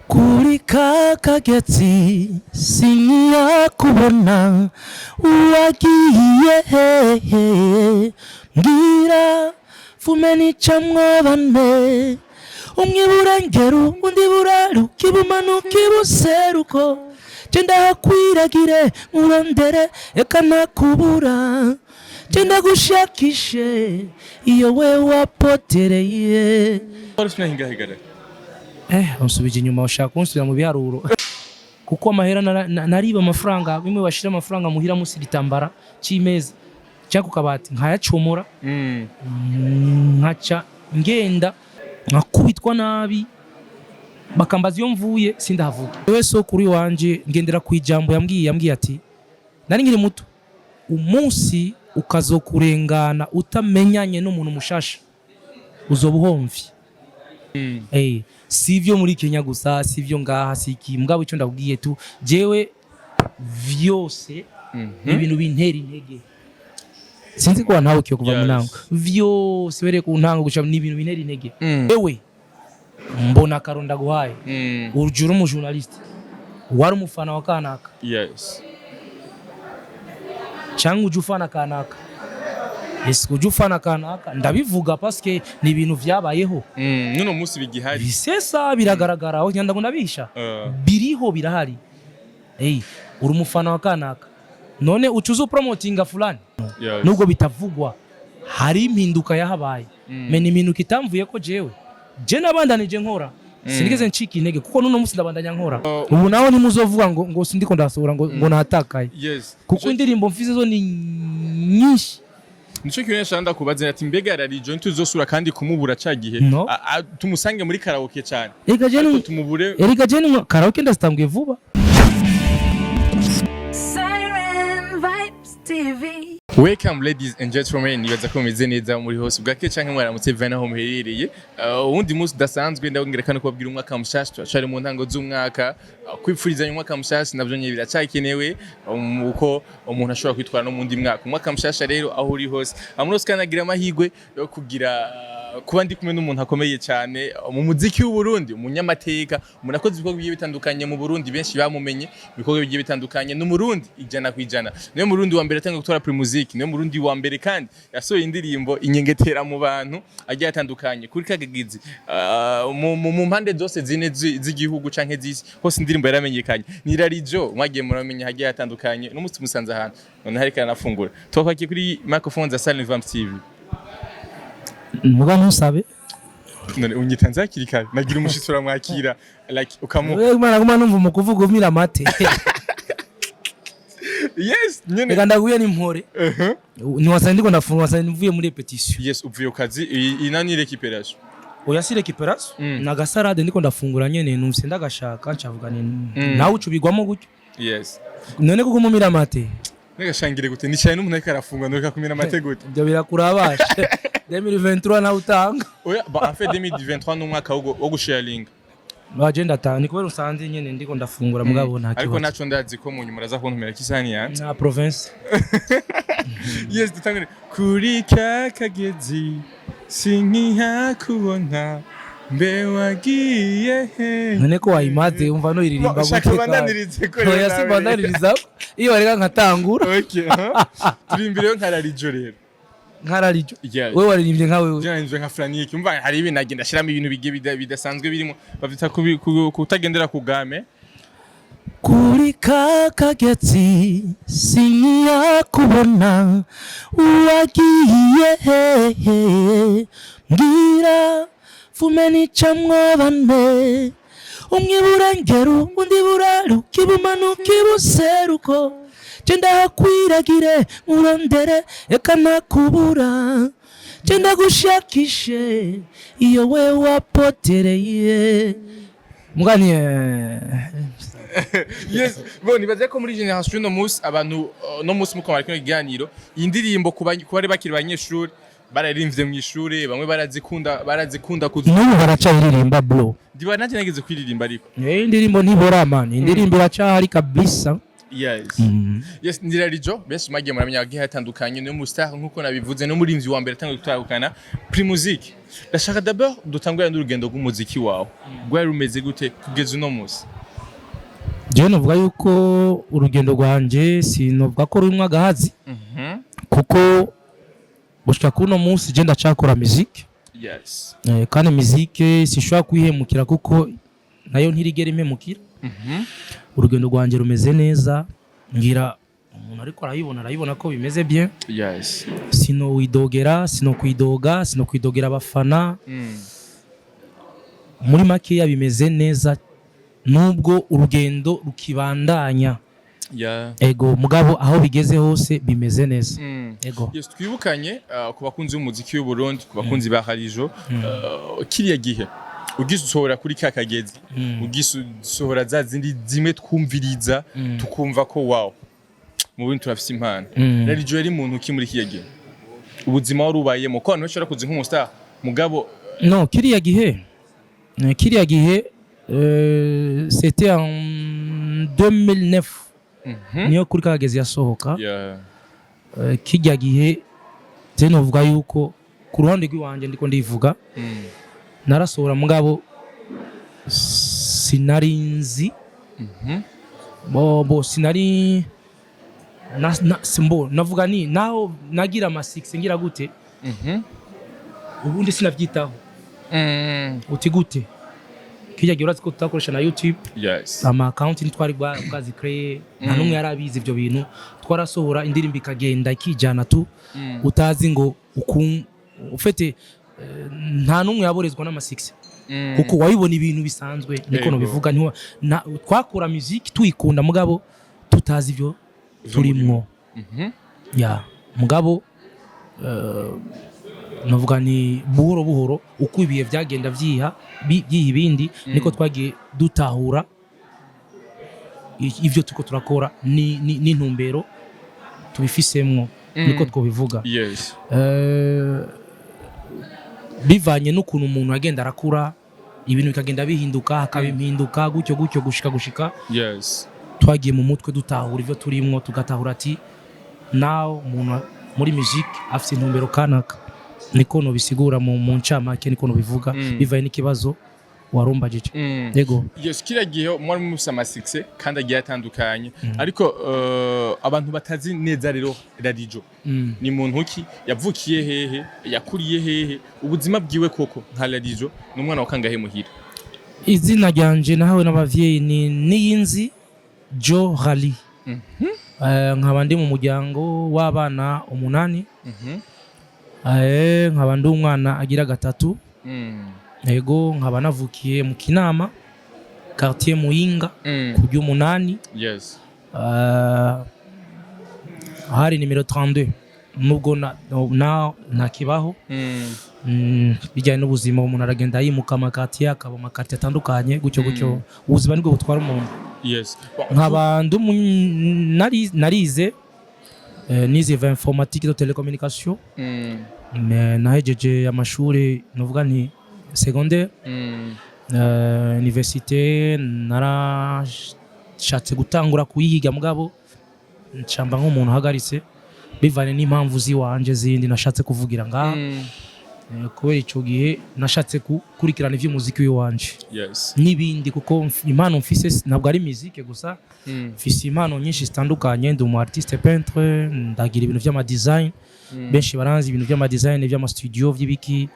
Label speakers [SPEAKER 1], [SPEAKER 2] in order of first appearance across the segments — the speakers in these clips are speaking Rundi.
[SPEAKER 1] Kuri ka kagezi sinyakubona, wagiye hehe? Mbwira fume nicamwo bane, umwe iburengero, undi buraruka, ibumanuka, ibuseruko. Je ndahakwiragire nkurondere, eka ntakubura. Je ndagushakishe iyo we wapotereye.
[SPEAKER 2] Wari ufite imyaka ingahe gara?
[SPEAKER 1] Unsubije inyuma, ushaka kunsubira mu biharuro, kuko amahera nariba amafaranga. Bimwe bashira amafaranga muhira musi igitambara c'imeza cyangwa ku kabati, nkayacomora, nkaca ngenda nkakubitwa nabi, bakambaza iyo mvuye, sindahavuga. Wewe sokuru wanje ngendera ku ijambo yambwiye ati nari nkiri muto: "Umunsi ukazokurengana utamenyanye n'umuntu mushasha, uzoba uhomvye." Si ivyo muri Kenya gusa, si ivyo ngaha, si iki. Mugabo icyo ndabwiye tu, jewe vyose ni ibintu bintera intege. Sinzi ko wantahukiye kuva mu ntango vyose, bereye ku ntango gushika, ni ibintu bintera intege. Ewe mbona akaronda guhaye, urujura umu journaliste, wari umufana wa kanaka cyangwa uje ufana kanaka? Ese uje ufana kanaka? Ndabivuga parce ni ibintu vyabayeho.
[SPEAKER 2] Nuno munsi bigihari.
[SPEAKER 1] Bisesa biragaragara aho nyanda ngo ndabisha. Biriho, birahari. Ey, uri umufana wa kanaka, none ucuza upromotinga fulani? Nubwo bitavugwa, hari impinduka yahabaye. Me ni impinduka itamvuye ko jewe je nabandanije nkora, sinigeze ncika intege, kuko nuno munsi ndabandanya nkora. Ubu naho ntimuzovuga ngo sindiko ndasohora, ngo natakaye, kuko indirimbo mfise zo ni nyinshi.
[SPEAKER 2] Nico kintu nashaka ndakubaza ati mbega Rarijo ntituzosura kandi kumubura ca gihe?
[SPEAKER 1] No.
[SPEAKER 2] Tumusange muri karaoke cyane.
[SPEAKER 1] Erega je
[SPEAKER 2] Ariko tumubure.
[SPEAKER 1] Erega je ni karaoke ndazitanguye vuba.
[SPEAKER 3] Siren Vibes TV.
[SPEAKER 2] Welcome, ladies and gentlemen, nibaza ko mumeze neza muri hose bwake canke mwaramutse bivana aho muherereye. Uwundi munsi udasanzwe, ndabongera kandi kubabwira umwaka mushasha. Turacari mu ntango z'umwaka. Kwipfurizanya umwaka mushasha navyo nyene biracyakenewe, uko umuntu ashobora kwitwara no mu wundi mwaka. Umwaka mushasha rero, aho uri hose, amurose kandi agira amahirwe yo kugira kuba ndi kumwe n'umuntu akomeye cyane mu muziki w'u Burundi, umunyamateka, umuntu akoze ibikorwa bigiye bitandukanye mu Burundi, benshi bamumenye ibikorwa bigiye bitandukanye. Ni Umurundi 100%. Niwe Murundi wa mbere atanga gutora Primusic, niwe Murundi wa mbere kandi yasohoye indirimbo inyengetera mu bantu agiye atandukanye kuri kagagizi, mu mpande zose zine z'igihugu canke z'isi hose, indirimbo yaramenyekanye. Ni Rarijo, mwagiye muramenya hagiye hatandukanye. N'umunsi musanze ahantu none hariko aranafungura. Twakwakiye kuri microphone za Silent Vamp TV.
[SPEAKER 1] Muga ntusabe.
[SPEAKER 2] None unyitanze hakiri kare, nagira umushitsi uramwakira, like ukamu
[SPEAKER 1] Wewe mwana, guma numva mu kuvuga umira amate.
[SPEAKER 2] Yes nyene.
[SPEAKER 1] Reka ndaguye n'impore. Ntiwasanga ndiko ndafunga, wasanga mvuye muri répétition.
[SPEAKER 2] Yes, uvuye ku kazi. Iyi nani, récupération?
[SPEAKER 1] Oya, si récupération. Na gasarade ndiko ndafungura nyene, numvise ndagashaka, ncavuga ni nawe ucubigwamo gutyo. None kuko umumira amate?
[SPEAKER 2] Nagashangire gute? Nicaye n'umuntu ariko arafunga, ndoreka kumira amate gute?
[SPEAKER 1] Ibyo birakurabashe, 2023 nawe utanga.
[SPEAKER 2] Oya, ba, en fait 2023 ni umwaka wo gusharinga.
[SPEAKER 1] Waje ndataha ni kubera usanze nyene ndiko ndafungura, mugabo nta
[SPEAKER 2] Ariko
[SPEAKER 1] kibazo.
[SPEAKER 2] naco ndazi ko mu nyuma uraza kuntumira kisani yanjye.
[SPEAKER 1] Na province.
[SPEAKER 2] Yes, dutangure. Kuri ka kagezi sinkihakubona, mbe wagiye he?
[SPEAKER 1] None ko wayimaze, umva no iririmba?
[SPEAKER 2] Shaka
[SPEAKER 1] Gute?
[SPEAKER 2] bandanirize ko rero
[SPEAKER 1] Oya,
[SPEAKER 2] nawe.
[SPEAKER 1] simbandaniriza, iyo wareka nkatangura.
[SPEAKER 2] Okay, huh? Turi imbere yo nka Rarijo rero.
[SPEAKER 1] Nkararijo.
[SPEAKER 2] Yes.
[SPEAKER 1] Wewe waririmbye nka wewe.
[SPEAKER 2] Byaranzwe nka Franike. Umva, hari ibintu agenda ashiramo, ibintu bigiye bidasanzwe birimo, bavyita kutagendera ku game.
[SPEAKER 1] Kuri ka kagezi sinyakubona, wagiye hehe? Mbwira fume nicamwo bane, umwe iburengero, undi buraruka, ibumanuka, ibuseruko. Je ndahakwiragire nkurondere, eka ntakubura. Je ndagushakishe iyo we wapotereye mugani.
[SPEAKER 2] Yes, bon, nibaze ko muri génération no munsi abantu, no munsi muko bari kino kiganiro, iyi ndirimbo ku bari bakiri abanyeshuri bararirimbye mu ishure, bamwe barazikunda kuzu.
[SPEAKER 1] N'ubu baracayiririmba, bro.
[SPEAKER 2] Ndiba nanjye nageze kwiririmba ariko.
[SPEAKER 1] Indirimbo ntibora, man, indirimbo iracyahari kabisa.
[SPEAKER 2] Yes, ni Rarijo benshi mwagiye muramenya agiye hatandukanye, ni umu star nkuko nabivuze, ni umuririmvyi wa mbere atangiye gutahukana Primusic. Ndashaka d'abord dutangure n'urugendo rw'umuziki wawe, rwari rumeze gute kugeza uno munsi?
[SPEAKER 1] Jewe novuga yuko urugendo rwanje sinovuga ko rurimwo agahazi, kuko gushika kuno munsi je ndacakora musique. Kandi musique sinshobora kuyihemukira kuko nayo ntirigera impemukira. Urugendo rwanje rumeze neza, ngira umuntu ariko arayibona arayibona ko bimeze bien. Sino widogera, sino kwidoga, sino kwidogera abafana. Muri makeya bimeze neza nubwo urugendo rukibandanya. Ego, mugabo aho bigeze hose bimeze neza. Ego.
[SPEAKER 2] Yes, twibukanye, ku bakunzi b'umuziki w'u Burundi, ku bakunzi ba Harijo, kiriya gihe ugisohora kuri ka kagezi, ugisohora za zindi zimwe twumviriza tukumva ko wow, mu bintu turafise impano. Rarijo yari muntu ki muri kiriya gihe? Ubuzima wari ubayemo, ko abantu benshi barakuzi nk'umu star, mugabo
[SPEAKER 1] No, kiriya gihe, c'était en 2009 niyo kuri kagezi yasohoka. Kirya gihe je novuga yuko ku ruhande rw'iwanje ndiko ndivuga, narasohora mugabo sinari nzi bo sinari na, simbo navuga ni naho nagira ama 6 ngira gute, ubundi sinavyitaho. Uti gute? Kirya gihe urazi ko tutakoresha na YouTube. Ama account ntitwari bwazicreye, nta n'umwe yari abizi ibyo bintu. Twarasohora indirimbo ikagenda ikijana tu, utazi ngo ufite nta n'umwe yaborezwa n'ama 6 kuko wabibona ibintu bisanzwe, niko nobivuga. Twakora music tuyikunda mugabo tutazi ibyo turimwo. Ya, mugabo navuga ni buhoro buhoro uko ibihe byagenda byiha ibindi, niko twagiye dutahura ibyo tuko turakora n'intumbero tubifisemwo, niko twobivuga. Bivanye n'ukuntu umuntu agenda arakura, ibintu bikagenda bihinduka, hakaba impinduka gutyo gutyo gushika twagiye mu mutwe dutahura ibyo turimwo, tugatahura ati nawe umuntu muri music afite intumbero kanaka. Niko nobisigura mu ncamake, niko nobivuga bivanye n'ikibazo warumbajije. Yego.
[SPEAKER 2] Yes, kiriya gihe mwari mufise ama succès kandi agiye atandukanye, ariko abantu batazi neza rero Rarijo ni muntu ki, yavukiye hehe, yakuriye hehe, ubuzima bwiwe koko nka Rarijo ni umwana wa kangahe muhira?
[SPEAKER 1] Izina ryanje nahawe n'abavyeyi ni Niyinzi Jo Rali. Nkaba ndi mu muryango w'abana umunani. Nkaba ndi umwana agira gatatu. Yego, nkaba navukiye mu Kinama, quartier Muyinga, ku ry'umunani. Hari nimero 32 nubwo na ntakibaho. Bijyanye n'ubuzima umuntu aragenda yimuka ama quartier, akaba ama quartier atandukanye gutyo gutyo, ubuzima nibwo butwara umuntu.
[SPEAKER 2] Bon,
[SPEAKER 1] Nkaba ndi narize, nize informatique de télécommunication. Nahejeje amashuri novuga nti secondaire. Université narashatse gutangura kuyiga mugabo ncamba nk'umuntu uhagaritse bivanye n'impamvu ziwanje zindi nashatse kuvugira ngaha. Kubera ico gihe nashatse gukurikirana ivy'umuziki w'iwanje n'ibindi, kuko impano mfise ntabwo ari musique gusa. Mfise impano nyinshi zitandukanye, ndi umu artiste peintre, ndagira ibintu vy'ama design. Benshi baranzi ibintu vy'ama design, vy'ama studio, vy'ibiki,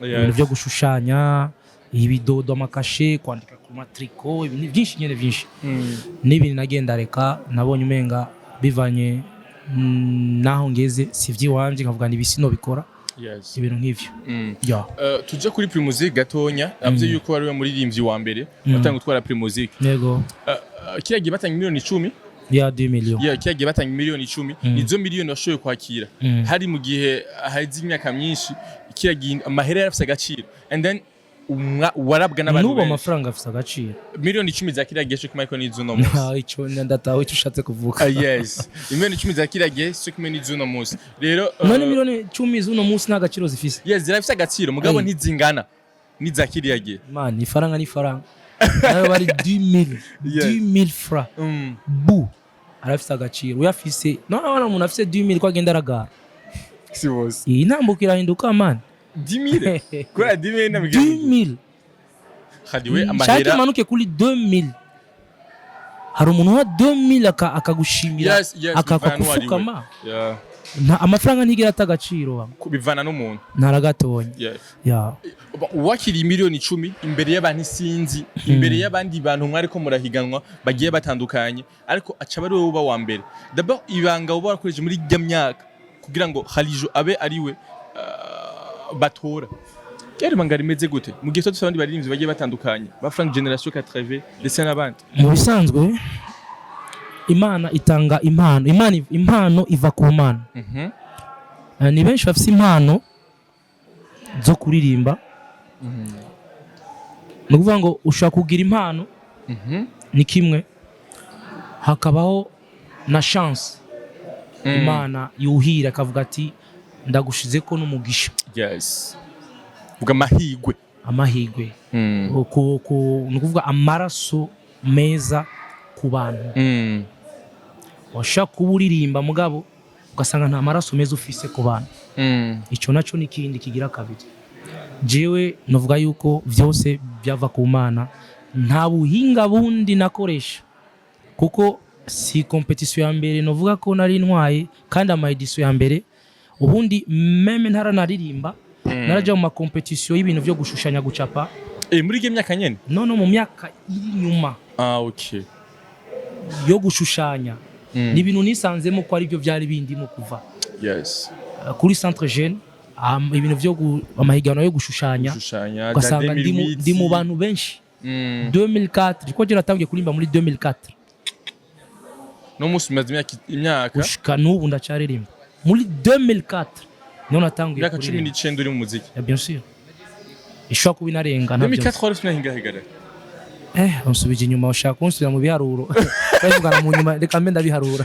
[SPEAKER 1] ibintu vyo gushushanya ibidodo, amakashe, kwandika ku matriko, ibintu byinshi nyene byinshi. N'ibintu nagenda reka nabonye umenga bivanye naho ngeze si ivy'iwanje, nkavuga ni ibisi nobikora ibintu nk'ivyo. Ya.
[SPEAKER 2] Tuje kuri Primusic gatonya. Avuze yuko wari we muririmbyi wa mbere watanga gutwara Primusic.
[SPEAKER 1] Yego.
[SPEAKER 2] Kiriya gihe batanga miliyoni 10.
[SPEAKER 1] Ya, 2 millions.
[SPEAKER 2] Yeah, kiriya gihe batanga miliyoni 10, nizo miliyoni washoboye kwakira. Hari mu gihe haheze imyaka myinshi, kiriya gihe amahera yarafise agaciro and then warabwa n'abantu
[SPEAKER 1] N'ubu
[SPEAKER 2] benshi.
[SPEAKER 1] amafaranga afise agaciro.
[SPEAKER 2] Miliyoni 10 za kiriya gihe cyo kumwe ariko n'izuno munsi.
[SPEAKER 1] Ah, ico ndatawe ico ushatse kuvuga.
[SPEAKER 2] Ah, yes, miliyoni 10 za kiriya gihe cyo kumwe n'izuno munsi rero
[SPEAKER 1] None miliyoni 10 z'uno munsi nta gaciro zifise?
[SPEAKER 2] Yes, zirafise agaciro mugabo
[SPEAKER 1] Hey.
[SPEAKER 2] ntizingana n'iza kiriya gihe.
[SPEAKER 1] Man, ifaranga ni ifaranga nayo bari 10000, 10000 francs. Bu Arafise agaciro uyafise. None abona umuntu afise 2000 ko agenda aragara.
[SPEAKER 2] Si bose.
[SPEAKER 1] Iyi ntambuko irahinduka, man.
[SPEAKER 2] 10 000, kubera 10 000 nabwiye.
[SPEAKER 1] 2000.
[SPEAKER 2] Hadiwe
[SPEAKER 1] Nshake
[SPEAKER 2] amahera.
[SPEAKER 1] Manuke kuri 2000. Hari umuntu wa 2000 akagushimira,
[SPEAKER 2] Yes, bivana n'uwo ari we.
[SPEAKER 1] akakufukama. Amafaranga ntigera ata agaciro wa.
[SPEAKER 2] Bivana n'umuntu.
[SPEAKER 1] Ntaragatonya. Ya.
[SPEAKER 2] Wakiriye miliyoni 10 imbere y'abantu isinzi, imbere y'abandi bantu mwariko murahiganwa bagiye batandukanye, ariko aca aba ari wowe uba wa mbere. D'abord, ibanga uba warakoresheje muri irya myaka kugira ngo Halijo abe ari we batora, ryari ibanga rimeze gute mu gihe tuba dufite abandi baririmbyi bagiye batandukanye ba Frank Generation 80 ndetse n'abandi?
[SPEAKER 1] Mu bisanzwe Imana itanga impano. Imana, impano iva ku Mana. Ni benshi bafite impano zo kuririmba. Ni ukuvuga ngo ushobora kugira impano, ni kimwe, hakabaho na chance. Imana yuhira akavuga ati: "Ndagushize ko n'umugisha."
[SPEAKER 2] Yes, vuga amahigwe.
[SPEAKER 1] Amahigwe. Ni ukuvuga amaraso meza ku bantu. Washaka kuba uririmba, mugabo ugasanga nta maraso meza ufise ku bantu. Icyo nacyo ni ikindi kigira kabiri. Jewe navuga yuko byose byava ku Mana, nta buhinga bundi nakoresha, kuko si compétition ya mbere navuga ko nari ntwaye, kandi ama édition ya mbere ubundi même ntaranaririmba, narajya mu ma compétition y'ibintu byo gushushanya, gucapa.
[SPEAKER 2] Muri iyo myaka nyene?
[SPEAKER 1] None mu myaka iri inyuma.
[SPEAKER 2] Ah, okay.
[SPEAKER 1] Yo gushushanya, ni ibintu nisanzemo ko aribyo byari bindimo kuva kuri centre jeune, ibintu byo amahiganwa yo gushushanya.
[SPEAKER 2] Gushushanya.
[SPEAKER 1] Ugasanga ndi mu bantu benshi. 2004, kuko je natangiye kuririmba muri 2004.
[SPEAKER 2] No munsi umaze imyaka
[SPEAKER 1] Gushika n'ubu ndacyaririmba. Muri 2004 niho natangiye
[SPEAKER 2] imyaka cumi
[SPEAKER 1] kuririmba.
[SPEAKER 2] n'icenda uri mu muziki.
[SPEAKER 1] Yeah, bien sûr, ishobora kuba inarenga, ntabyo nzi.
[SPEAKER 2] 2004 wari ufite imyaka ingahe gara?
[SPEAKER 1] Unsubije inyuma, ushaka kunsubira mu biharuro, twabivugana mu nyuma, reka mbe ndabiharura.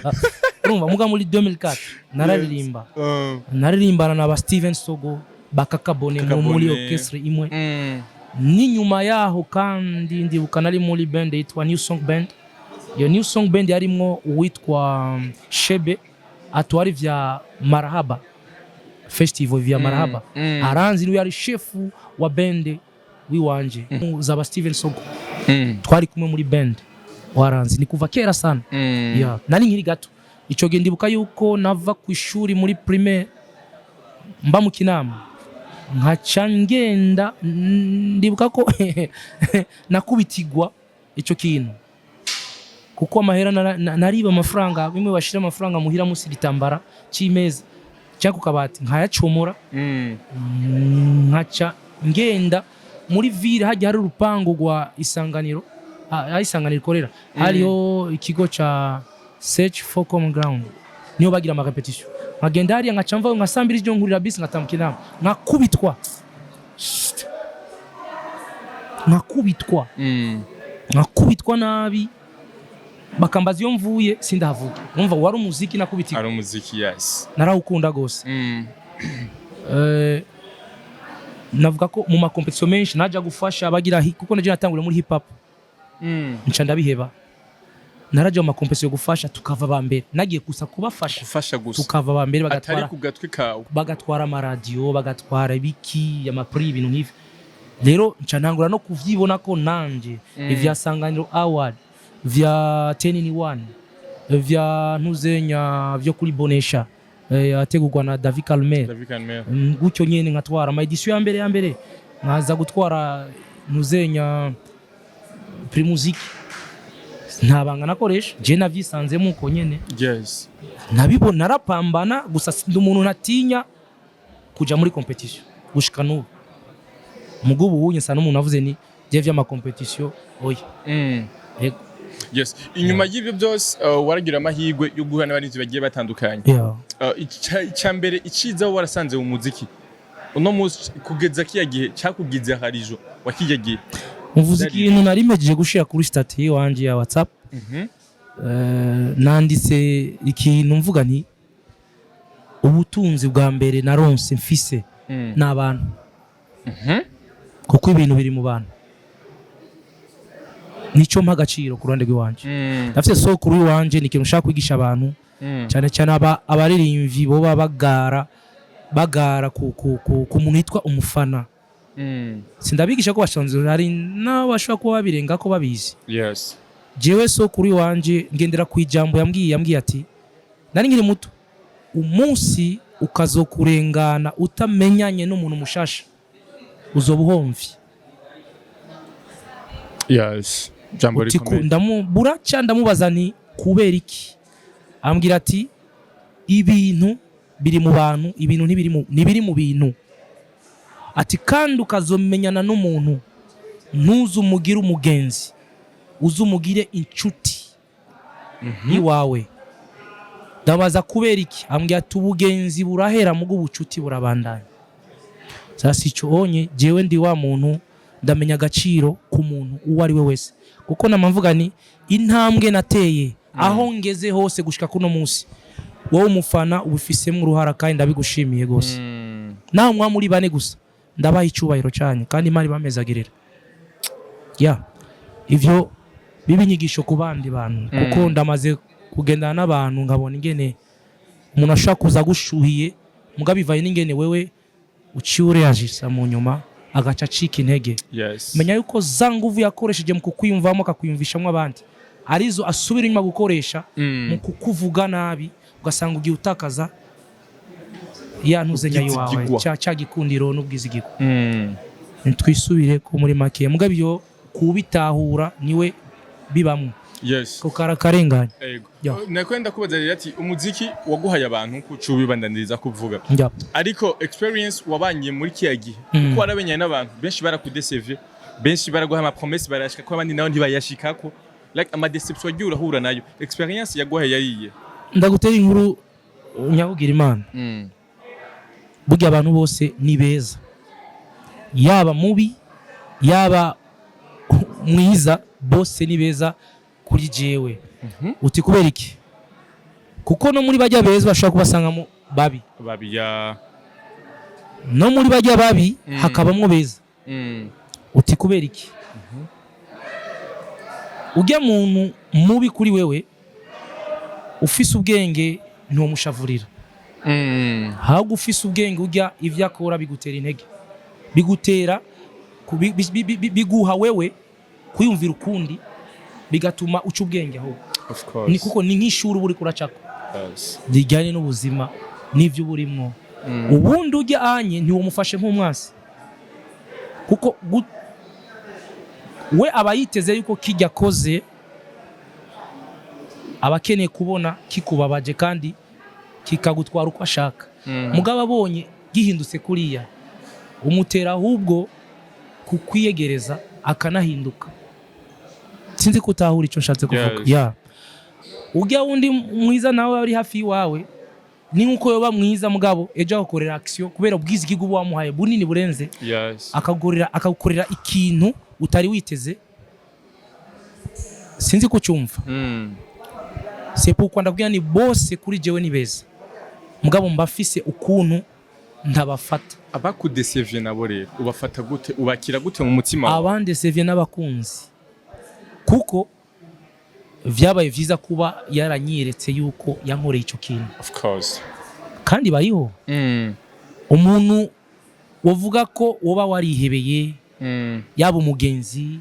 [SPEAKER 1] Urumva, muga muri 2004 nararirimba, naririmbana na ba Steven Sogo, bakakabone
[SPEAKER 2] Kakabone.
[SPEAKER 1] muri orchestre imwe. N'inyuma yaho kandi ndibuka nari muri band yitwa New Song Band. Iyo New Song Band yarimwo uwitwa Shebe, atwara vya Marahaba Festival, vya Marahaba. Aranzi, niwe yari shefu wa band wiwanje zaba Steven Sogo. Twari kumwe muri band, waranzi ni kuva kera sana. Yeah. Nari nkiri gato ico gihe. Ndibuka yuko nava ku ishuri muri primaire, mba mu Kinama, nkaca ngenda. Ndibuka ko nakubitigwa ico kintu kuko amahera nariba amafaranga, bimwe bashira amafaranga muhira musi igitambara c'imeza cyangwa ku kabati, nkayacomora, nkaca ngenda muri ville, hajya hari urupangu rwa Isanganiro, aho Isanganiro ikorera, hariho ikigo ca Search for Common Ground, niho bagira ama répétition. Nkagenda hariya, nkaca mvayo nka saa 2 z'ijoro, nkurira bisi, ngatambuka inama, nkakubitwa, nkakubitwa, nkakubitwa nabi, bakambaza iyo mvuye, sindahavuga. Urumva wari umuziki nakubitirwa.
[SPEAKER 2] Ari umuziki, yes.
[SPEAKER 1] Narawukunda gose. Navuga ko mu ma compétition menshi najya gufasha abagira kuko naje natanguriye muri hip hop, nca ndabiheba. Narajya mu ma compétition gufasha, tukava ba mbere. Nagiye gusa kubafasha.
[SPEAKER 2] Gufasha gusa.
[SPEAKER 1] Tukava ba mbere.
[SPEAKER 2] Atari
[SPEAKER 1] Bagatwara
[SPEAKER 2] ku gatwi kawe.
[SPEAKER 1] Bagatwara amaradiyo, bagatwara ibiki, ama prix, ibintu nk'ivyo. Rero nca ntangura no kuvyibona ko nanje ivya Sanganiro Award, vya 10 in 1, vya ntuzenya vyo kuri Bonesha, ategurwa na David Calmer.
[SPEAKER 2] David Calmer.
[SPEAKER 1] Gutyo nyene nkatwara ama édition ya mbere, ya mbere nkaza gutwara ntuzenya Primusic. Nta banga nakoresha, je navyisanzemo uko nyene. Nabibona, narapambana gusa. Ndi umuntu ntatinya kuja muri compétition gushika n'ubu. Mugubu ubu nsa n'umuntu avuze ni je vy'ama compétition oya. Yego.
[SPEAKER 2] Yes, inyuma y'ibyo byose waragira amahirwe yo guhura n'abarinzi bagiye batandukanye. Icya mbere iciza warasanze mu muziki uno munsi kugeza kiya gihe cyakugize harijo wa kijya gihe?
[SPEAKER 1] Muvuze ikintu nari mpejeje gushira kuri statut yiwanje ya WhatsApp. Nanditse ikintu mvuga nti ubutunzi bwa mbere naronse mfise ni abantu, kuko ibintu biri mu bantu. Nico mpa agaciro ku ruhande rw'iwanje. Ndafise sokuru w'iwanje, ni ikintu nshaka kwigisha abantu, cyane cyane abaririmbyi boba bagara ku muntu yitwa umufana. Sindabigisha ko bashanze, hari n'abashobora kuba babirenga ko babizi. Jewe sokuru w'iwanje ngendera ku ijambo yambwiye ati, nari nkiri muto: "Umunsi ukazokurengana utamenyanye n'umuntu mushasha, uzoba uhomvye."
[SPEAKER 2] Yes, jambo
[SPEAKER 1] Uti
[SPEAKER 2] rikomeye.
[SPEAKER 1] Buraca ndamubaza nti: "Kubera iki?" Ambwira ati: "Ibintu biri mu bantu, ibintu ntibiri mu bintu." Ati: "Kandi ukazomenyana n'umuntu, ntuze umugire umugenzi, uze umugire inshuti iwawe." Ndabaza: "Kubera iki?" Ambwira ati: "Ubugenzi burahera, mugo ubucuti burabandanya." Sasa icyo onye, jewe ndi wa muntu ndamenya agaciro ku muntu uwo ari we wese, kuko namvuga ni intambwe nateye aho ngeze hose gushika kuno munsi, wowe umufana ubifisemo uruhara, kandi ndabigushimiye gose. Naho mwa muri bane gusa, ndabaha icyubahiro cyanyu, kandi Imana ibamezagirira. Ya, ivyo biba inyigisho ku bandi bantu, kuko ndamaze kugendana n'abantu nkabona ingene umuntu ashobora kuza agushuhiye, muga bivaye n'ingene wewe uciye ureyagisa, mu nyuma agaca acika intege. Menya yuko za nguvu yakoresheje mu kukwiyumvamo, akakwiyumvishamo abandi, arizo asubira inyuma gukoresha mu kukuvuga nabi, ugasanga ugiye utakaza ya ntuzenya yiwawe.
[SPEAKER 2] Ubwizigigwa.
[SPEAKER 1] Cya gikundiro n'ubwizigirwa. Ntitwisubire ko muri make, mugabo iyo kubitahura niwe bibamwo ko karakarenganya.
[SPEAKER 2] Ego.
[SPEAKER 1] Ya.
[SPEAKER 2] Nakwenda kubaza rero ati umuziki waguhaye abantu kuca ubibandaniriza kuvuga,
[SPEAKER 1] Njya.
[SPEAKER 2] ariko experience wabanye muri kiya gihe, kuko warabenyanye n'abantu benshi, barakudesevye benshi, baraguha ama promesse barayashika ko, abandi nabo ntibayashikako, like ama déception wagiye urahura nayo, experience yaguhaye yariye?
[SPEAKER 1] Ndagutera inkuru, nyabugira Imana. Burya abantu bose ni beza, yaba mubi, yaba mwiza, bose ni beza kuri jewe. Uti kubera iki? Kuko no muri bajya beza bashobora kubasangamo babi.
[SPEAKER 2] Babiya.
[SPEAKER 1] No muri bajya babi hakabamwo beza. Uti kubera iki? Ujya muntu mubi kuri wewe, ufise ubwenge ntiwomushavurira. Ahubwo ufise ubwenge, ujya ivyo akora bigutera intege, bigutera biguha wewe kwiyumvira ukundi, bigatuma uca ubwenge aho.
[SPEAKER 2] Of course.
[SPEAKER 1] Ni kuko ni nk'ishuri uba uriko uracako rijyanye n'ubuzima n'ivyo uba urimwo. Ubundi ujya anye ntiwomufashe nk'umwasi, kuko we aba yiteze yuko kijya akoze, aba akeneye kubona kikubabaje kandi kikagutwara uko ashaka. Mugabo abonye gihindutse kuriya, umutera ahubwo kukwiyegereza, akanahinduka. Sinzi ko utahura icyo nshatse kuvuga. Ya, ujya wundi mwiza nawe ari hafi y'iwawe, ni nkuko yoba mwiza, mugabo ejo agakorera action kubera ubwizigirwe uba wamuhaye bunini burenze, akagukorera ikintu utari witeze. Sinzi ko ucyumva. C'est pourquoi ndabwira ni bose kuri jewe ni beza, mugabo mbafise ukuntu ntabafata.
[SPEAKER 2] Abakudesevye nabo rero ubafata gute, ubakira gute mu mutima wawe?
[SPEAKER 1] Abandesevye n'abakunzi, kuko vyabaye vyiza kuba yaranyeretse yuko yankoreye ico kintu.
[SPEAKER 2] Of course.
[SPEAKER 1] Kandi bariho. Umuntu wovuga ko woba warihebeye, yaba umugenzi,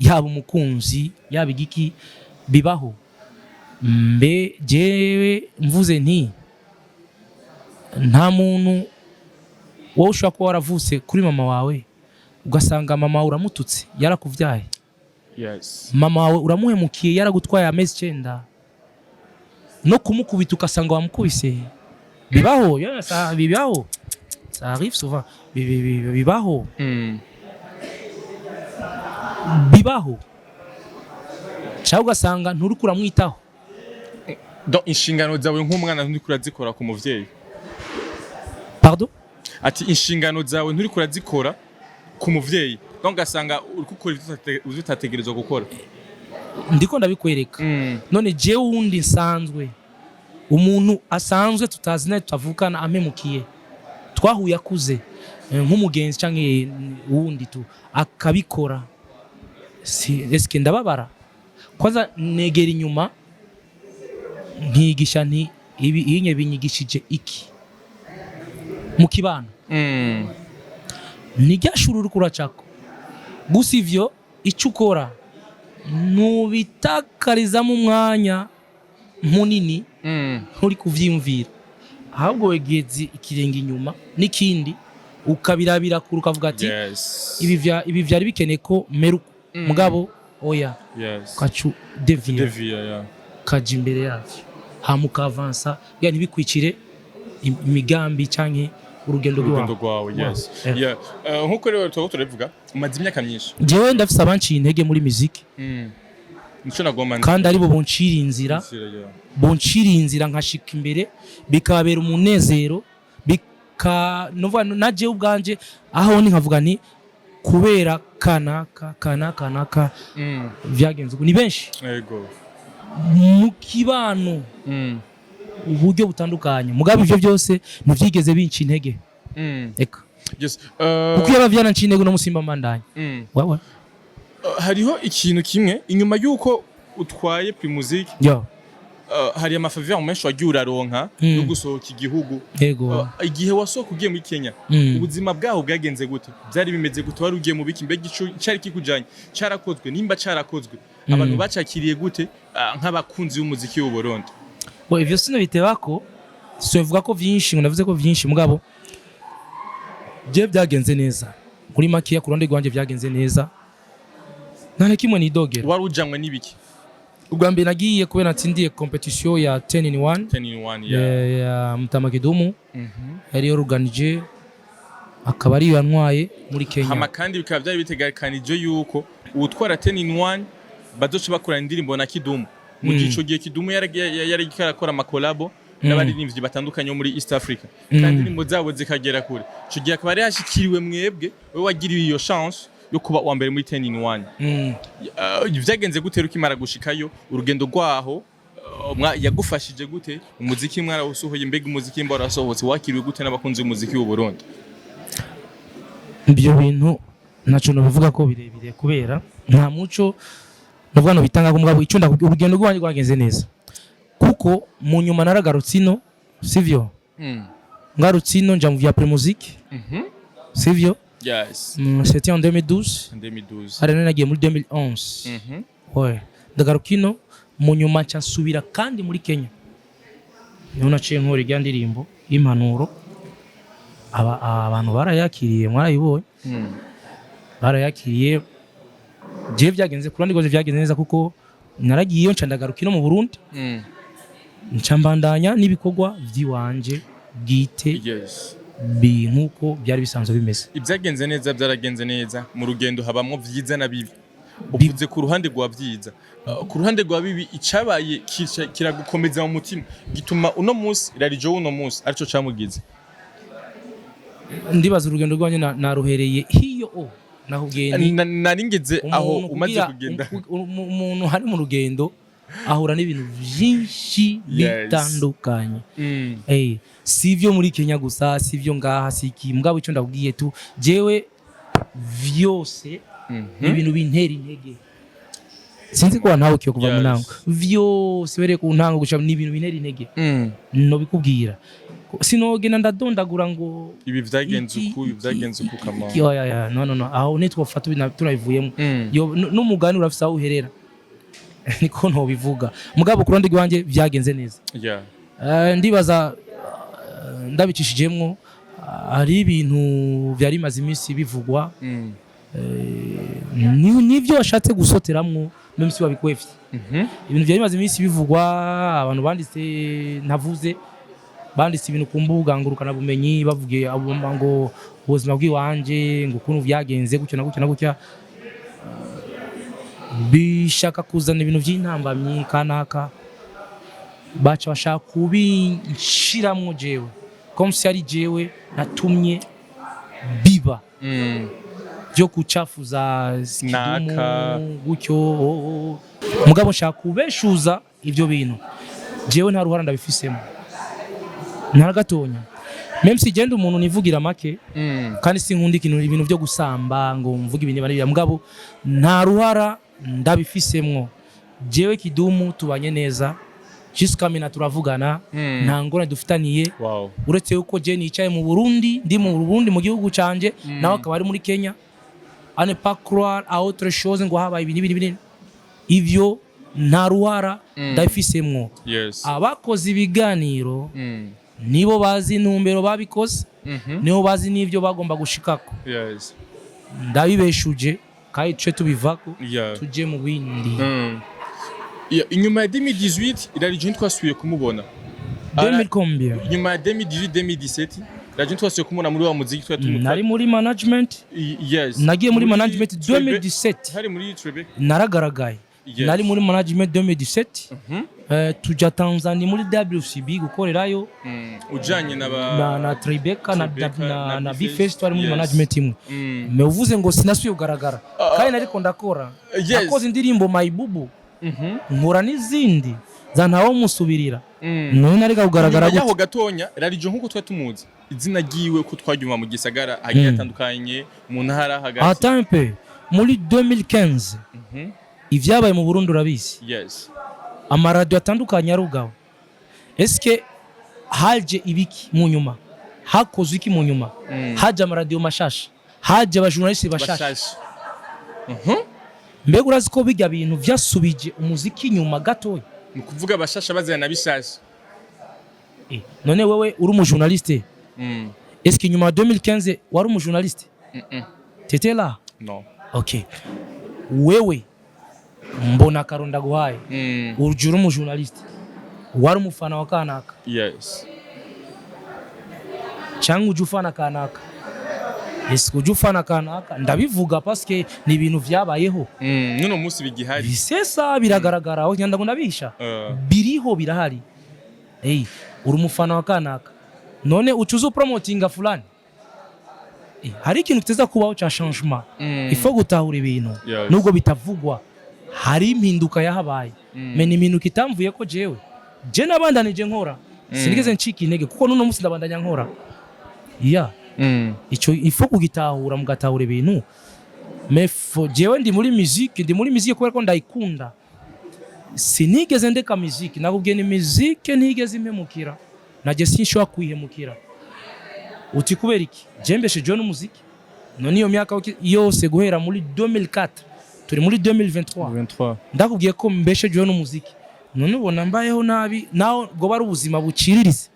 [SPEAKER 1] yaba umukunzi, yaba igiki, bibaho. Mbe jewe mvuze nti nta muntu wowe ushobora kuba waravutse kuri mama wawe, ugasanga mama wawe uramututse yarakuvyaye, mama wawe uramuhemukiye yaragutwaye amezi 9, no kumukubita ugasanga wamukubise. Bibaho, yeah, ça, bibaho, ça arrive souvent. Bibaho. Bibaho, cyangwa ugasanga nturiko uramwitaho.
[SPEAKER 2] Donc inshingano zawe nk'umwana nturiko urazikora ku muvyeyi.
[SPEAKER 1] Pardon?
[SPEAKER 2] Ati inshingano zawe nturiko urazikora ku muvyeyi, donc ugasanga uriko ukora ivyo utategerezwa gukora.
[SPEAKER 1] Ndiko ndabikwereka. None jewe wundi nsanzwe, umuntu asanzwe tutazi naye, tutavukana, ampemukiye, twahuye akuze, nk'umugenzi canke wundi tu akabikora, si eske ndababara? Kwanza negera inyuma, nkigisha nti ibi inye binyigishije iki mu kibano. Ni rya shuri uriko uracako gusa. Ivyo icyo ukora ntubitakarizamo umwanya munini, nturi kuvyiyumvira, ahubwo wegeze ikirenge inyuma n'ikindi, ukabirabira kure, ukavuga ati ibi vyari bikeneye ko meruko, mugabo oya, ukacu dévier,
[SPEAKER 2] Dévier, yeah.
[SPEAKER 1] ukaja imbere yavyo, hama ukavansa kugira ntibikwicire imigambi canke urugendo
[SPEAKER 2] urugendo
[SPEAKER 1] rwawe.
[SPEAKER 2] rwawe, yes.
[SPEAKER 1] Yeah.
[SPEAKER 2] Yeah. Nkuko rero tuba turabivuga, umaze imyaka myinshi.
[SPEAKER 1] Jewe ndafise abanciye intege muri muziki.
[SPEAKER 2] Nico nagomba.
[SPEAKER 1] Kandi aribo boncira inzira,
[SPEAKER 2] Nzira, yeah.
[SPEAKER 1] boncira inzira nkashika imbere, bikababera umunezero, bika nuvuga na jewe ubwanje aho ni nkavuga nti kubera kanaka kanaka kanaka vyagenze uku. Ni benshi mu kibano, uburyo butandukanye, mugabo ivyo byose ntivyigeze binca intege. Eka.
[SPEAKER 2] Yes.
[SPEAKER 1] Kuko iyo bavyaranca intege, uno musimba mbandanya wewe.
[SPEAKER 2] Hariho ikintu kimwe inyuma y'uko utwaye Primusic,
[SPEAKER 1] yo
[SPEAKER 2] hari ama faveurs menshi wagiye uraronka yo gusohoka igihugu. Igihe wasohoka ugiye muri Kenya, ubuzima bwaho bwagenze gute? Byari bimeze gute? Wari ugiye mu biki? Mbega ico cari kikujanye carakozwe? Nimba carakozwe, abantu bacakiriye gute, nk'abakunzi b'umuziki w'u Burundi?
[SPEAKER 1] Bo, ivyo sinabitebako, sivuga ko vyinshi ngo navuze ko vyinshi, mugabo je byagenze neza. Muri makiya, ku ruhande rwanje vyagenze neza, nta na kimwe nidogera.
[SPEAKER 2] Wari ujanywe n'ibiki?
[SPEAKER 1] Ubwa mbere nagiye kubera natsindiye competition ya 10 in 1.
[SPEAKER 2] 10 in 1, yeah.
[SPEAKER 1] Ya Mutama Kidumu yari yoruganije, akaba ariyo yantwaye muri Kenya.
[SPEAKER 2] Hama kandi bikaba byari bitegekanije yuko uwutwara 10 in 1 bazoca bakorana indirimbo na Kidumu. Mu gihe ico gihe Kidumu yari arakora ama collabo n'abaririmbyi batandukanye bo muri East Africa, kandi indirimbo zabo zikagera kure. Ico gihe akaba yari yashikiriwe mwebwe, wewe wagiriwe iyo chance yo kuba uwa mbere muri 10 in 1. Vyagenze gute ukimara gushikayo? Urugendo rwaho, yagufashije gute? Umuziki mwarawusohoye? Mbega umuziki mba warasohotse wakiriwe gute n'abakunzi b'umuziki w'u Burundi?
[SPEAKER 1] Ibyo bintu ntaco nobivuga ko birebire, kubera nta muco novuga no bitanga. Mugabo icyo ndakubwira, urugendo rwanjye rwagenze neza, kuko mu nyuma naragarutse ino, sivyo? Ngarutse ino, nja mu vya Primusic, sivyo?
[SPEAKER 2] Yes.
[SPEAKER 1] C'était en 2012.
[SPEAKER 2] 2012.
[SPEAKER 1] Hari nari nagiye muri 2011. Ouais, ndagaruka ino, mu nyuma nca nsubira kandi muri Kenya, niho naciye nkora irya ndirimbo y'impanuro. Abantu barayakiriye, mwarayibonye. Barayakiriye. Jewe byagenze, ku ruhande rwose byagenze neza, kuko naragiyeyo, nca ndagaruka ino mu Burundi, nca mbandanya n'ibikorwa by'iwanje bwite, nk'uko byari bisanzwe bimeze.
[SPEAKER 2] Ibyagenze neza byaragenze neza. Mu rugendo habamwo vyiza na bibi. Uvuze ku ruhande rwa vyiza. Ku ruhande rwa bibi, icabaye kiragukomeza mu mutima, gituma uno munsi Rarijo uno munsi arico camugize?
[SPEAKER 1] Ndibaza urugendo rwanjye naruhereye hiyo o nakubwiye ni
[SPEAKER 2] Nari ngeze aho
[SPEAKER 1] umuntu
[SPEAKER 2] umaze kugenda.
[SPEAKER 1] Umuntu ari mu rugendo ahura n'ibintu byinshi bitandukanye. Si ibyo muri Kenya gusa, si ibyo ngaha, si iki, mugabo icyo ndakubwiye tu, jewe vyose ni ibintu bintera intege. Sinzi ko wantahukiye kuva mu ntango vyose, bereye ku ntango gushika, ni ibintu bintera intege. Nobikubwira, sinogenda ndadondagura ngo
[SPEAKER 2] Ibi vyagenze uku, ibi vyagenze uku, kama
[SPEAKER 1] iki, oya, oya, no, no, no, aho nitwofata tunabivuyemo. Yo, n'umugani urafise aho uherera, niko ntobivuga. Mugabo ku ruhande rwanjye vyagenze neza. Ndibaza ndabicishijemwo, hari ibintu vyari bimaze iminsi bivugwa. Nivyo washatse gusoteramwo, même si wabikwevye. Ibintu vyari bimaze iminsi bivugwa, abantu banditse, ntavuze, banditse ibintu ku mbuga ngurukanabumenyi, bavuge ngo ubuzima bw'iwanje, ngo ukuntu vyagenze gutyo na gutyo na gutya, bishaka kuzana ibintu vy'intambamyi kanaka, baca bashaka kubinshiramwo jewe, comme si ari jewe natumye biba byo kucafuza
[SPEAKER 2] Naka.
[SPEAKER 1] Kidumu gutyo, oh, oh. Mugabo nshaka kubeshuza ivyo bintu, jewe nta ruhara ndabifisemo, nta gatonya, même si genda umuntu nivugira make, kandi sinkunda ikintu ibintu byo gusamba ngo mvuge ibintu bariya, mugabo nta ruhara ndabifisemwo. Jewe Kidumu tubanye neza jusqu'à maintenant, turavugana, nta ngorane dufitaniye, uretse yuko je nicaye mu Burundi, ndi mu Burundi, mu gihugu canje, nawe akaba ari muri Kenya. À ne pas croire à autre chose ngo habaye ibi n'ibi n'ibi. Ivyo nta ruhara ndabifisemwo. Abakoze ibiganiro nibo bazi intumbero babikoze, nibo bazi n'ivyo bagomba gushikako. Ndabibeshuje kandi tuce tubivako, tuje mu bindi.
[SPEAKER 2] Yeah, inyuma ya 2018 Rally twasubiye kumubona.
[SPEAKER 1] 2000 combien?
[SPEAKER 2] Inyuma ya 2018, 2017 Rally twasubiye kumubona muri wa muziki twari tumu.
[SPEAKER 1] Nari muri management. Nagiye muri management 2017.
[SPEAKER 2] Hari muri Tribeca.
[SPEAKER 1] Naragaragaye. Nari muri management 2017. Tuja Tanzania muri WCB gukorerayo.
[SPEAKER 2] Ujanye na ba
[SPEAKER 1] Na Tribeca na,
[SPEAKER 2] Tribeca,
[SPEAKER 1] na
[SPEAKER 2] na
[SPEAKER 1] B-Face.
[SPEAKER 2] B-Face.
[SPEAKER 1] Twari muri management imwe. Mais uvuze ngo sinasubiye kugaragara kandi nariko ndakora. Nakoze indirimbo Mayibubu, nkora n'izindi za ntawo musubirira. None nareka kugaragara
[SPEAKER 2] Nyuma yaho
[SPEAKER 1] gute?
[SPEAKER 2] gatonya, Rarijo nkuko twari tumuzi izina ryiwe ko twaryumva mu gisagara hagiye hatandukanye, mu ntara hagati.
[SPEAKER 1] Attends un peu, muri 2015 ivyabaye mu Burundi urabizi. Amaradiyo atandukanye arugawe. Eske haje ibiki mu nyuma? Hakozwe iki mu nyuma? Haje amaradiyo mashasha, haje abajournaliste bashasha.
[SPEAKER 2] Bashasha.
[SPEAKER 1] Mbega urazi ko bijya bintu vyasubije umuziki inyuma gatoya?
[SPEAKER 2] Ni ukuvuga abashasha bazana na bishasha.
[SPEAKER 1] None wewe uri umujournaliste, est-ce que inyuma ya 2015 wari umujournaliste? T'étais là?
[SPEAKER 2] No.
[SPEAKER 1] Ok, wewe mbona akaronda guhaye. Uje uri umujournaliste, wari umufana wa kanaka?
[SPEAKER 2] Yes.
[SPEAKER 1] Cyangwa uje ufana kanaka? Ese uje ufana kanaka? Ndabivuga parce ni ibintu vyabayeho.
[SPEAKER 2] Nuno munsi bigihari.
[SPEAKER 1] Bisesa biragaragara aho nyanda ngo ndabisha. Biriho, birahari. Hey, uri umufana wa kanaka, none ucuza upromotinga fulani. Hari ikintu kiteza kubaho ca changement. Il faut gutahura ibintu. Nubwo bitavugwa, hari impinduka yahabaye. Mais ni impinduka itamvuye ko jewe je nabandanije nkora, sinigeze ncika intege, kuko nuno munsi ndabandanya nkora ya. Ico il faut kugitahura, mugatahura ibintu. Mais jewe ndi muri musique, ndi muri musique kubera ko ndayikunda. Sinigeze ndeka musique. Nakubwiye, ni musique ntigeze impemukira, najye sinshobora kuyihemukira. Uti kubera iki? Je mbeshejeho n'umuziki. None iyo myaka yose guhera muri 2004, turi muri 2023.
[SPEAKER 2] 23.
[SPEAKER 1] Ndakubwiye ko mbeshejeho n'umuziki, none ubona mbayeho nabi? Naho bwo ari ubuzima buciriritse,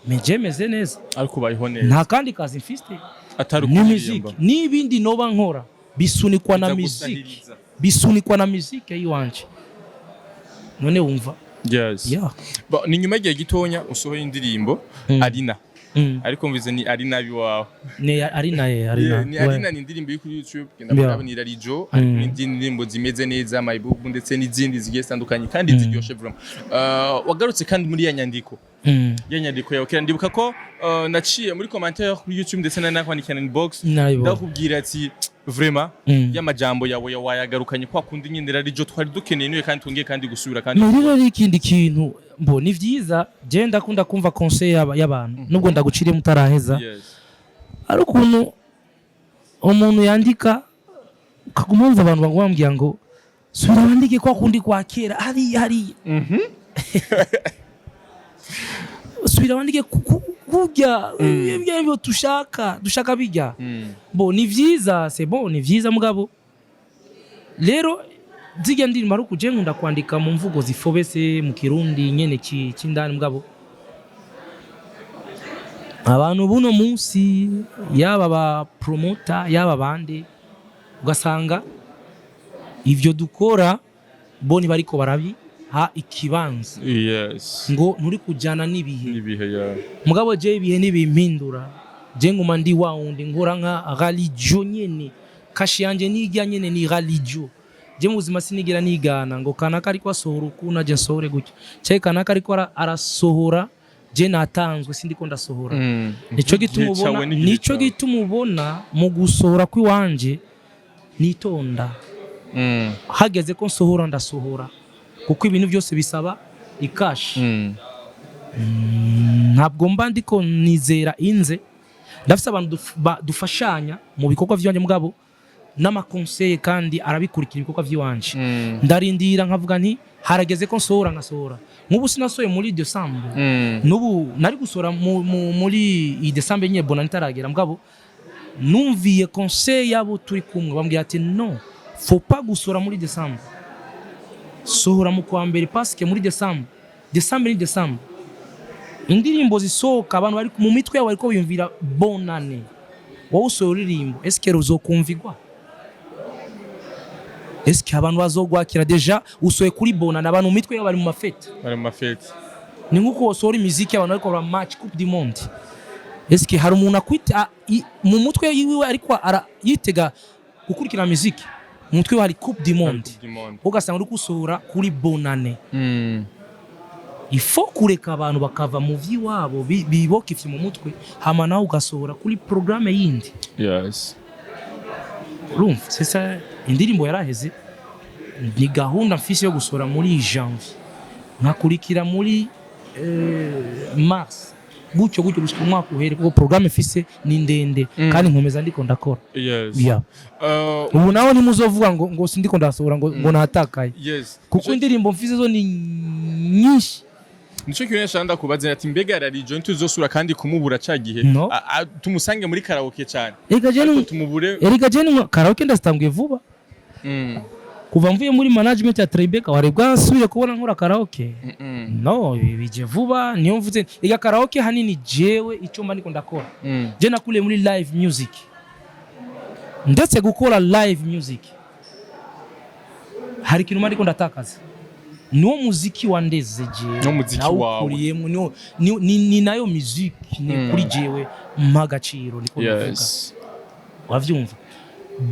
[SPEAKER 1] mais je meze neza.
[SPEAKER 2] Ariko ubayeho neza.
[SPEAKER 1] Nta kandi kazi mfite.
[SPEAKER 2] Atari
[SPEAKER 1] Ni
[SPEAKER 2] ukuririmba.
[SPEAKER 1] muziki n'ibindi noba nkora bisunikwa na
[SPEAKER 2] Biza
[SPEAKER 1] muziki.
[SPEAKER 2] gusahiriza.
[SPEAKER 1] Bisunikwa na muziki yiwanje. None wumva?
[SPEAKER 2] Yes.
[SPEAKER 1] Yeah.
[SPEAKER 2] Ni nyuma y'igihe gitonya usohoye indirimbo Arina. Ariko mvize ni Arina biwawe.
[SPEAKER 1] Ni Arina ye Arina.
[SPEAKER 2] Yeah, ni Arina, ni indirimbo iri kuri YouTube, genda murabe, ni Rarijo. Ariko n'izindi ndirimbo zimeze neza, My Book ndetse n'izindi zigiye zitandukanye kandi ziryoshe vraiment. Wagarutse kandi muri ya nyandiko. Ya nyandiko yawe kera, ndibuka ko naciye muri commentaire kuri YouTube ndetse na nakwandikira inbox.
[SPEAKER 1] Narabibonye.
[SPEAKER 2] Ndakubwira ati vraiment y'amajambo yawe wayagarukanye kwa kundi nyine Rarijo twari dukeneye, niwe kandi twongeye kandi gusubira kandi.
[SPEAKER 1] No, rero ari ikindi kintu mbo ni vyiza. Je ndakunda kumva conseil y'abantu, nubwo ndaguciriye mutaraheza. Ari ukuntu umuntu yandika ukaguma wumva abantu bambwira ngo subira wandike kwa kundi kwa kera hariya hariya, subira wandike kurya ibyo dushaka, dushaka bijya. Bo ni vyiza, c'est bon, ni vyiza. Mugabo rero zirya ndirimbo ari ukuje nkunda kwandika mu mvugo zifobese, mu Kirundi nyene c'indani. Mugabo abantu buno munsi, yaba ba promoter, yaba bande, ugasanga ivyo dukora bo ntibariko barabiha ikibanza. Ngo nturi kujana n'ibihe.
[SPEAKER 2] N'ibihe ya.
[SPEAKER 1] Mugabo je ibihe ntibimpindura. Je nguma ndi wa wundi, nkora nka Ralijio nyene. Kashi yanje nijya nyene ni Ralijio. Je mu buzima sinigera nigana ngo kanaka ariko asohora uku naje nsohore gutya, canke kanaka ariko arasohora je natanzwe sindiko ndasohora. Nico gituma
[SPEAKER 2] Igihe
[SPEAKER 1] ubona
[SPEAKER 2] cawe n'igihe
[SPEAKER 1] nico
[SPEAKER 2] cawe.
[SPEAKER 1] gituma ubona mu gusohora kw'iwanje nitonda. Hageze ko nsohora ndasohora, kuko ibintu byose bisaba ikashi. Ntabwo mba ndiko nizera inze. Ndafise abantu dufashanya mu bikorwa vyanje, mugabo N'ama conseils kandi arabikurikira ibikorwa by'iwanje. Ndarindira nkavuga nti harageze ko nsohora, nkasohora. Nk'ubu sinasohoye muri décembre. N'ubu nari gusohora muri iyi décembre nyine, bona nitaragera, mugabo numviye conseil yabo turi kumwe, bambwira ati: "Non, faut pas gusohora muri décembre, sohora mu kwa mbere, parce que muri décembre, décembre ni décembre, indirimbo zisohoka abantu bari mu mitwe yabo bariko biyumvira bonane. Wowe usohora uririmbo, eske ruzokumvigwa? Eske abantu bazogwakira? Déjà usohoye kuri bonane, abantu mu mitwe yabo bari mu ma fêtes."
[SPEAKER 2] Bari mu ma fêtes.
[SPEAKER 1] Ni nkuko wosohora imiziki abantu bariko bara match Coupe du Monde. Eske hari umuntu akwita mu mutwe yiwe ariko yitega gukurikira muziki? Mu mutwe wiwe hari Coupe du Monde.
[SPEAKER 2] Coupe du Monde.
[SPEAKER 1] Ugasanga uri gusohora kuri bonane. Il faut kureka abantu bakava mu vy'iwabo bibokifye mu mutwe, hama nawe ugasohora kuri programme yindi. Urumva, c'est ça. Indirimbo yaraheze, ni gahunda mfise yo gusohora muri janvier, nkakurikira muri mars, gutyo gutyo gushika umwaka uhere, kuko programme mfise ni ndende. Kandi nkomeza ndiko ndakora. Yeah. Ubu naho ntimuzovuga ngo sindiko ndasohora, ngo natakaye, kuko indirimbo mfise zo ni nyinshi.
[SPEAKER 2] Nico kintu nshaka ndakubaza ati mbega Rarijo ntituzosura kandi kumubura ca gihe
[SPEAKER 1] No.
[SPEAKER 2] tumusange muri karaoke cyane,
[SPEAKER 1] Erega je
[SPEAKER 2] ariko tumubure?
[SPEAKER 1] Erega je karaoke ndazitanguye vuba. Kuva mvuye muri management ya Tribeca, wari bwasubire kubona nkora karaoke? No, ibi bije vuba. Niyo mvuze iga karaoke hanini, jewe icyo mba ndiko ndakora, je nakuriye muri live music. Ndetse gukora live music hari ikintu mba ndiko ndatakaza. Niwo muziki wandeze jewe.
[SPEAKER 2] Niwo muziki wawe.
[SPEAKER 1] Nawukuriyemo, ni nayo music ni kuri jewe mpa agaciro, niko navuga. Wavyumva,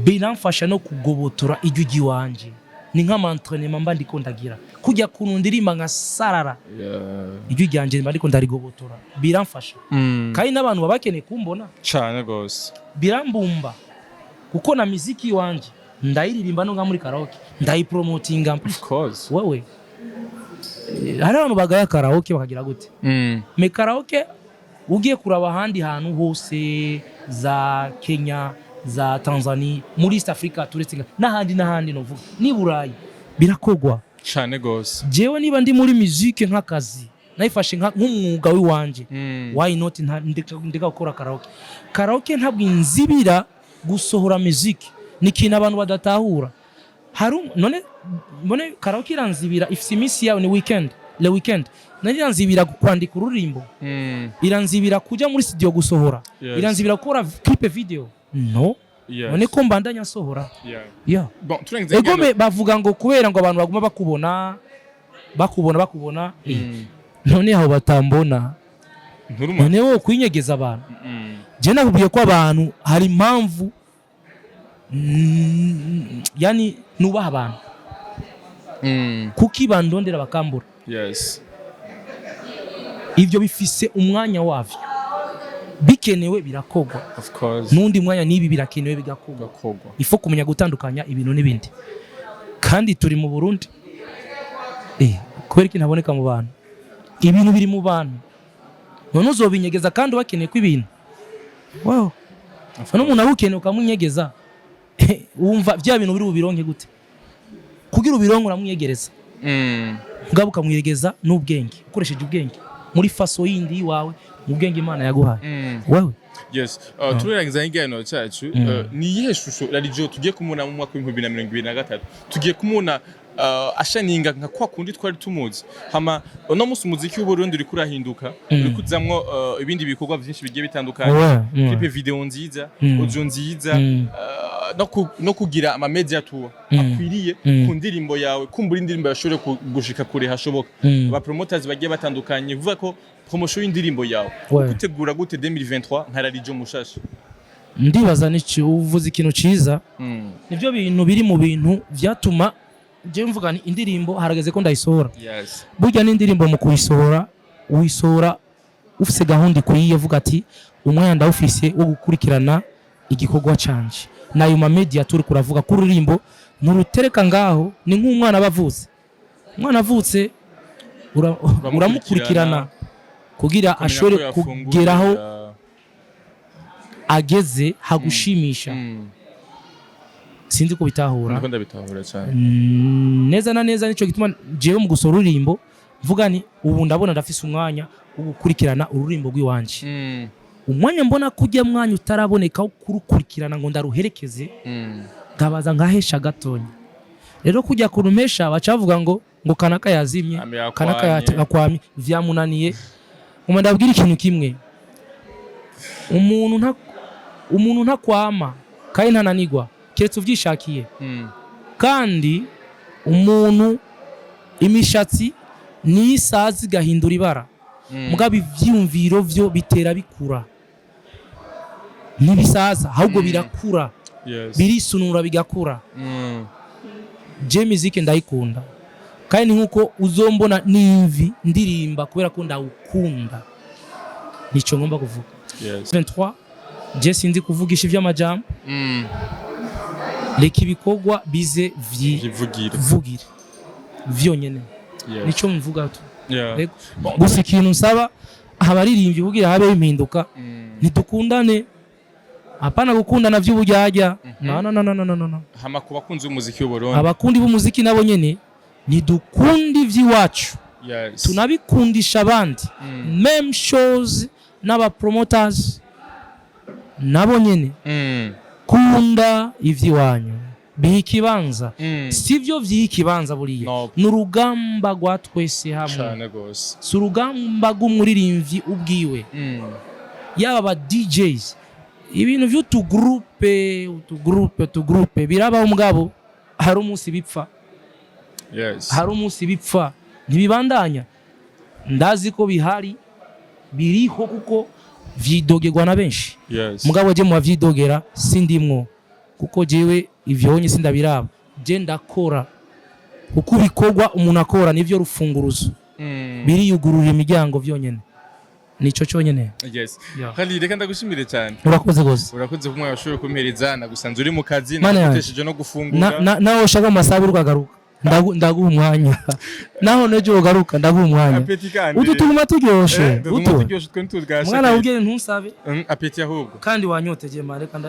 [SPEAKER 1] biramfasha no kugobotora ijwi ry'iwanje. Ni nk'ama entraînement mba ndiko ndagira kujya kuntu ndirimba nka sarara. Ijwi ryanje mba ndiko ndarigobotora, biramfasha. Kandi n'abantu baba bakeneye kumbona.
[SPEAKER 2] Cane gose.
[SPEAKER 1] Birambumba kuko na miziki iwanje ndayiririmba no nka muri karaoke ndayipromotinga.
[SPEAKER 2] Of course.
[SPEAKER 1] Wewe, hari abantu bagaya karaoke bakagira gute? Mais karaoke ugiye kuraba ahandi hantu hose, za Kenya, za Tanzania, muri East Africa, turetse n'ahandi n'ahandi, novuga ni Burayi, birakogwa.
[SPEAKER 2] Cane gose.
[SPEAKER 1] Jewe niba ndi muri musique nk'akazi, nayifashe nk'umwuga w'iwanje, why not ndeka gukora karaoke? Karaoke ntabwo inzibira gusohora musique. Ni ikintu abantu badatahura. Hari none karaoke iranzibira? Ifise iminsi yawe, ni weekend, le weekend. Nari iranzibira kwandika ururimbo? Iranzibira kuja muri studio gusohora? Iranzibira gukora clip video? No. None ko mbandanya nsohora? Yeah.
[SPEAKER 2] Bon, turangiza.
[SPEAKER 1] Egome bavuga ngo kubera ngo abantu baguma bakubona, bakubona, bakubona. None aho batambona?
[SPEAKER 2] Nturuma.
[SPEAKER 1] None wowe kwinyegeza abantu? Je nakubwiye ko abantu hari impamvu, yani nubaha abantu. Kuki bandondera bakambura? Ivyo bifise umwanya wavyo, bikenewe birakogwa.
[SPEAKER 2] Of course.
[SPEAKER 1] N'undi mwanya n'ibi birakenewe bigakogwa.
[SPEAKER 2] Gakogwa.
[SPEAKER 1] Ifo kumenya gutandukanya ibintu n'ibindi. Kandi turi mu Burundi, kubera iki ntaboneka mu bantu? Ibintu biri mu bantu, none uzobinyegeza kandi ubakeneye ko ibintu? Wow, none umuntu agukeneye ukamunyegeza, wumva bya bintu biri bubironke gute? Kugira ubironke uramwiyegereza, mugabo ukamwiregeza n'ubwenge, ukoresheje ubwenge muri façon yindi iwawe, mu bwenge Imana yaguhaye. Wewe.
[SPEAKER 2] Yes. Turangiza ikiganiro cyacu. Ni iyihe shusho Rarijo tugiye kumubona mu mwaka w'2023? Tugiye kumubona ashaninga nka kwa kundi twari tumuzi? Hama uno munsi umuziki w'Uburundi uriko urahinduka, uri kuzamwo ibindi bikorwa byinshi bigiye bitandukanye, clip video nziza, audio nziza, no kugira ama media tour akwiriye ku ndirimbo yawe, kumbura indirimbo yashobore gushika kure hashoboka, aba promoters bagiye batandukanye, vuga ko promotion y'indirimbo yawe gutegura gute 2023 nka Rarijo mushasha?
[SPEAKER 1] Ndibaza ni uvuze ikintu ciza. Nibyo bintu biri mu bintu vyatuma je mvuga ni indirimbo harageze ko ndayisohora. Burya n'indirimbo mu kuyisohora, uyisohora ufise gahunda ikwiye, vuga ati umwanya ndawufise wo gukurikirana igikorwa canje nayo ma media turi kuravuga ko ururimbo nturutereka ngaho. Ni nk'umwana aba avutse, umwana avutse uramukurikirana kugira
[SPEAKER 2] ukamenya
[SPEAKER 1] ashobore
[SPEAKER 2] ko yafungura,
[SPEAKER 1] kugeraho ageze hagushimisha. Sinzi ko bitahura.
[SPEAKER 2] Ndiko ndabitahura cyane.
[SPEAKER 1] Neza na neza, nico gituma jewe mu gusohora ururimbo mvuga ni ubu ndabona ndafise umwanya wo gukurikirana ururimbo rw'iwanje. Umwanya mbona kujya mwanya utaraboneka wo kurukurikirana ngo ndaruherekeze, nkabaza nkahesha gatonya. Rero kujya kurumesha baca bavuga ngo kanaka yazimye,
[SPEAKER 2] Ame yakwamye.
[SPEAKER 1] kanaka yakwamye, vyamunaniye. Ngoma ndabwira ikintu kimwe: umuntu ntakwama kandi ntananigwa keretse uvyishakiye. Kandi umuntu imishatsi niyo isaza igahindura ibara, mugabo ivyiyumviro vyo bitera bikura, ntibisaza ahubwo birakura, birisunura bigakura. Je muzike ndayikunda, kandi nkuko uzombona n'imvi ndirimba kubera ko ndawukunda. Nico ngomba kuvuga. 23 je sinzi kuvugisha ivy'amajambo. Reka ibikorwa bize
[SPEAKER 2] Vyivugire.
[SPEAKER 1] vyivugire vyonyene. Nico mvuga tu. Rego.
[SPEAKER 2] Bon,
[SPEAKER 1] Gusa ikintu nsaba abaririmbyi kugira habeho impinduka, ntidukundane, hapana gukundana vy'uburyarya. No, no, no, no, no, no, no.
[SPEAKER 2] Hama ku bakunzi b'umuziki w'u Burundi?
[SPEAKER 1] Abakundi b'umuziki nabo nyene ntidukundi ivy'iwacu, tunabikundisha abandi. Même chose n'aba promoters nabo nyene, kunda ivy'iwanyu, biha ikibanza. Sivyo vyiha ikibanza buriya,
[SPEAKER 2] No.
[SPEAKER 1] ni urugamba rwa twese hamwe.
[SPEAKER 2] Cane gose.
[SPEAKER 1] Si urugamba rw'umuririmbyi ubwiwe. Yaba aba DJs, ibintu vy'utugroupe, utugroupe, utugroupe birabaho, mugabo hari umunsi bipfa. Hari umunsi bipfa, ntibibandanya. Ndazi ko bihari, biriho, kuko vyidogerwa na benshi. Mugabo je mu bavyidogera sindimwo, kuko jewe ivyo sindabiraba. Je ndakora, kuko ibikorwa umuntu akora nivyo rufunguruzo, biriyugurura imiryango vyonyene. Nico cyonyene. Yeah.
[SPEAKER 2] Khali, reka ndagushimire cyane.
[SPEAKER 1] Urakoze gose.
[SPEAKER 2] Urakoze kumwe washoboye kumpereza, nagusanze uri mu kazi,
[SPEAKER 1] Mana yanjye.
[SPEAKER 2] nagutesheje no gufungura.
[SPEAKER 1] Nawe ushaka mu masaha abiri ukagaruka, ndaguha umwanya. Naho nejo ugaruka, ndaguha umwanya.
[SPEAKER 2] Appétit kandi.
[SPEAKER 1] Utu tuguma turyoshe.
[SPEAKER 2] Tuguma
[SPEAKER 1] utu
[SPEAKER 2] turyoshe, twe ntitubwashe.
[SPEAKER 1] Mwana ubwire ntusabe.
[SPEAKER 2] Appétit ahubwo.
[SPEAKER 1] Kandi wanyoteje mare kandi.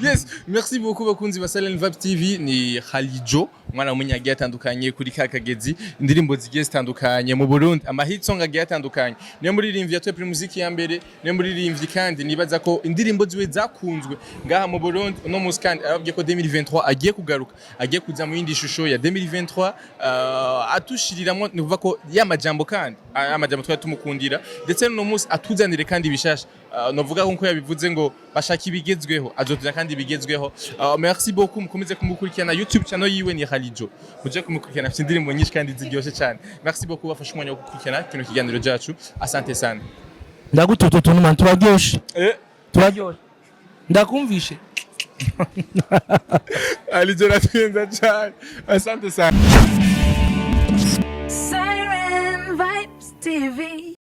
[SPEAKER 2] Yes, merci beaucoup bakunzi ba Silent Vibe TV. Ni Khalijo, umwana w'umunyagiye atandukanye kuri ka kagezi, indirimbo zigiye zitandukanye mu Burundi, ama hit song agiye atandukanye. Niyo muririmbyi yatoye Primusic ya mbere, niyo muririmbyi kandi nibaza ko indirimbo ziwe zakunzwe ngaha mu Burundi. Uno munsi kandi arababwiye ko 2023 agiye kugaruka, agiye kuza mu yindi shusho ya 2023, atushiriramwo ni kuvuga ko ya majambo kandi aya majambo twari tumukundira, ndetse n'uno munsi atuzanire kandi bishasha. Novuga nkuko yabivuze ngo bashaka ibigezweho, azotuzana kandi ibigezweho. Merci beaucoup, mukomeze kumukurikirana. YouTube channel yiwe ni Khalijo, muje kumukurikirana, afite indirimbo nyinshi kandi ziryoshe cyane. Merci beaucoup bafashe umwanya wo gukurikirana kino kiganiro cyacu. Asante sana.
[SPEAKER 1] Ndagututu tuntu man, turaryoshe. Turaryoshe, ndakumvishe.
[SPEAKER 2] Khalijo natwenza cyane. Asante sana.
[SPEAKER 3] Siren Vibes TV.